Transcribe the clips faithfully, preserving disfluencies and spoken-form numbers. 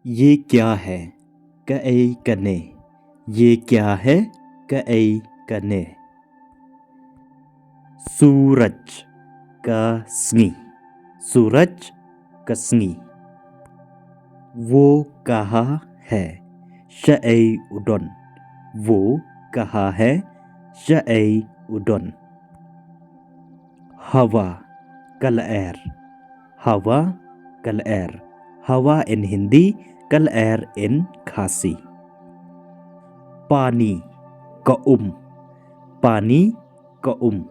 ये क्या है? Kaei kane? ये क्या है? Kaei kane? सूरज का sngi. सूरज का sngi. वो कहाँ है? Shaei u don? वो कहाँ है? Shaei u don? हवा का लयर. हवा का लयर. हवा in Hindi, का लयर in Khasi. पानी का um. पानी का um.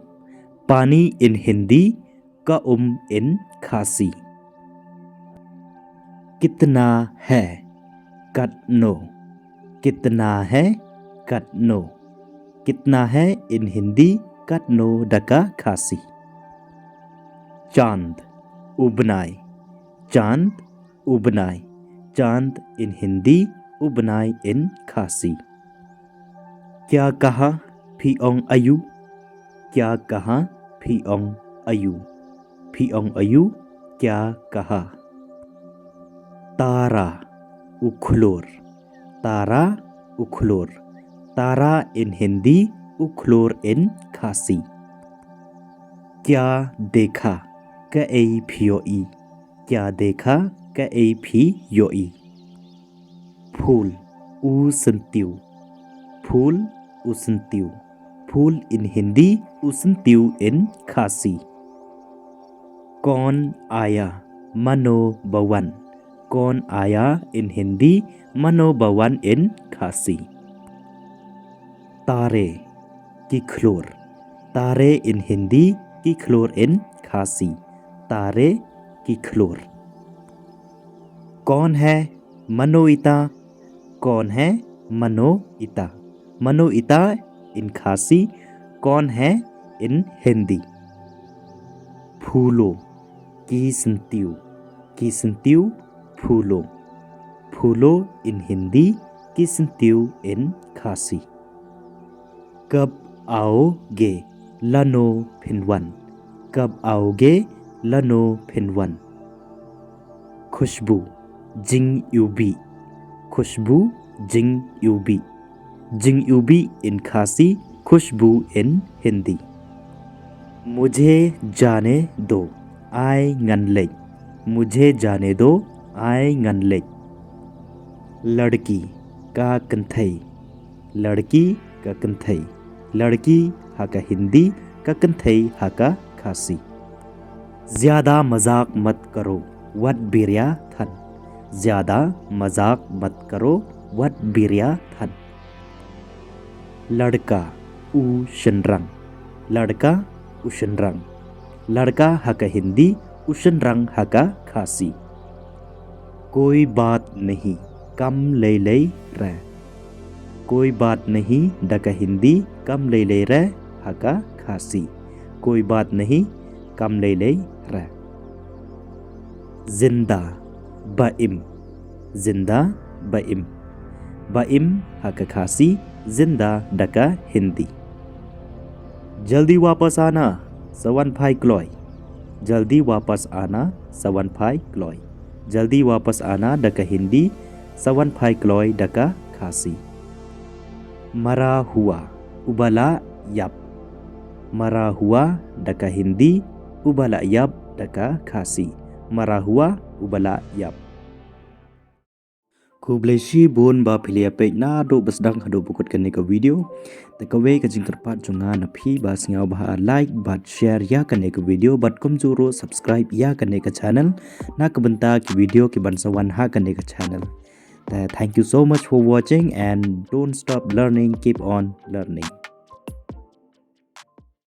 पानी in Hindi, का um in Khasi. कितना है? Katno? कितना है? Katno? कितना है in Hindi, katno da ka Khasi. चांद, u bnai. चांद, u bnai. चांद in Hindi, u bnai in Khasi. क्या कहा? Phi ong aïu? क्या कहा? Phi ong aïu? Phi ong aïu? क्या कहा? तारा, u khlur. तारा, u khlur. तारा in Hindi, u khlur in Khasi. क्या देखा? Kaei phi ïohi? क्या देखा? Kaei phi ïohi? फूल, u syntiew. फूल, u syntiew. फूल in Hindi, u syntiew in Khasi. कौन आया? Mano ba wan? कौन आया in Hindi, mano ba wan in Khasi. तारे, ki khlur. तारे in Hindi, ki khlur in Khasi. तारे, ki khlur. कौन है? Mano ita? कौन है? Mano ita? Mano ita in Khasi, कौन है in Hindi? फूलों, ki syntiew. Ki syntiew, फूलों. फूलों in Hindi, ki syntiew in Khasi. कब आओगे? Lano phin wan? कब आओगे? Lano phin wan? खुशबू, jingiwbih. खुशबू, jingiwbih. Jingiwbih in Khasi, खुशबू in Hindi. मुझे जाने दो, ai ngan leit. मुझे जाने दो, ai ngan leit. लड़की, ka kynthei. लड़की, ka kynthei. लड़की ha ka Hindi, ka kynthei ha ka Khasi. ज्यादा मजाक मत करो, wat biria than. ज्यादा मजाक मत करो, wat biria than. लड़का, u shynrang. लड़का, u shynrang. लड़का ha ka Hindi, u shynrang ha ka Khasi. कोई बात नहीं, kam lei lei re. कोई बात नहीं da ka Hindi, kam lei lei re ha ka Khasi. कोई बात नहीं, kam lei lei re. जिंदा, ba im. जिंदा, ba im. Ba im ha ka Khasi, जिंदा da ka Hindi. जल्दी वापस आना, sa wan phai kloi. जल्दी वापस आना, sa wan phai kloi. जल्दी वापस आना da ka Hindi, sa wan phai kloi da ka Khasi. मरा हुआ, u ba la ïap. मरा हुआ da ka Hindi, u ba la ïap da ka Khasi. मरा हुआ, u ba la ïap. Khublei shibun ba phi la ïa peit naduh ba sdang haduh ba kut kane ka video. Te kawei ka jingkyrpad jong nga na phi ba sngewbha like bad share ïa kane ka video bad kumjuh ruh subscribe ïa kane ka channel na ka bynta ki video ki ban sa wan ha kane ka channel. Te thank you so much for watching and don't stop learning, keep on learning.